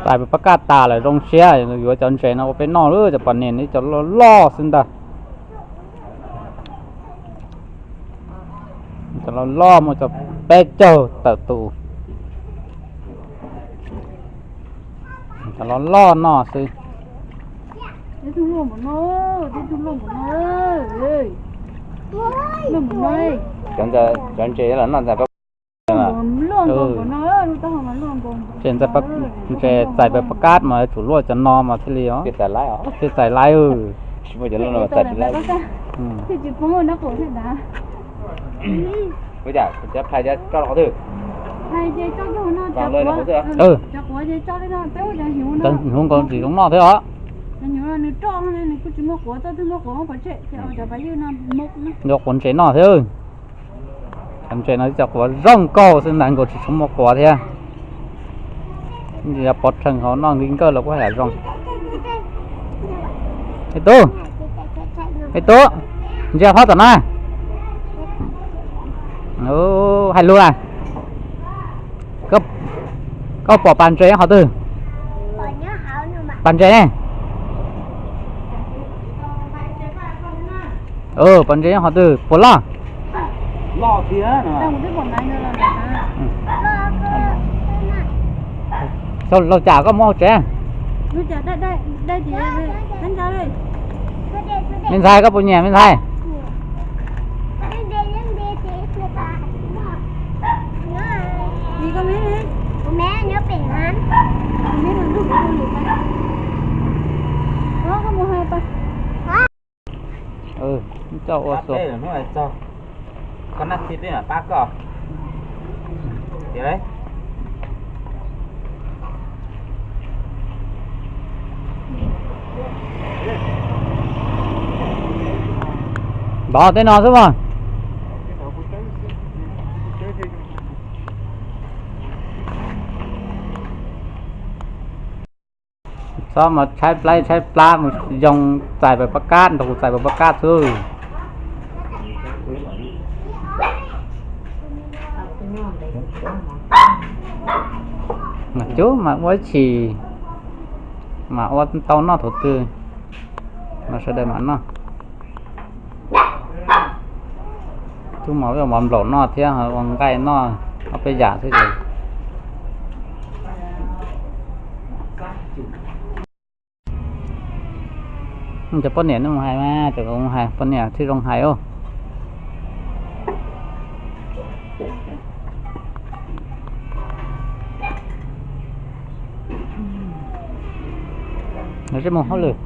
Txais pab kaj tas lawm zoo siab yuav cov ntses no ua peb noj lawm, cov pos nias cov loj loj xwb ntag. Cov loj loj muaj cov peb caug tawm tus. Cov loj loj noj xwb. Cov ntses los noj ntxais pab, ces ntxais, ntses txais pab kaj mas yuav tsum luaj cov no mas thiaj li os, thiaj txais laib. Hnyuv nkaus tsis zoo noj thiab os. Yuav quav ntses noj thiab. Cov ntses no cov quav zoo nkauj xwb ntag, nkaus tsis tshua muaj quav thiab. Yog pov rhees hauv noj nki nkawj los kuj yam zoo. Me tub, me tub, ntsia phab tom na. Hais lus na. Koj pom pas ntses qhov twg? Pas ntses ne? Pas ntses qhov twg puas loj? Lauj cas koj muab hauv tsev? Me ntxhais, koj puas nyiam me ntxhais? Coj ua xu. Ntov tej no xwb mas. Txhob mas tshaib plab tshaib plab mus yoo txais pab kaj, nrog kuv txais pab kaj xwb. Mas cub mas ua ib chim, mas ua tau noj thaum twg mas sawv daws mam noj. Cub mas ua mov nplaum noj thiab ua nqaij noj, ob peb yam xwb ces. Cov poj niam nej mus hais mas, cov mus hais poj niam thiaj zoo hais os. Lawv sib mus hauj lwm.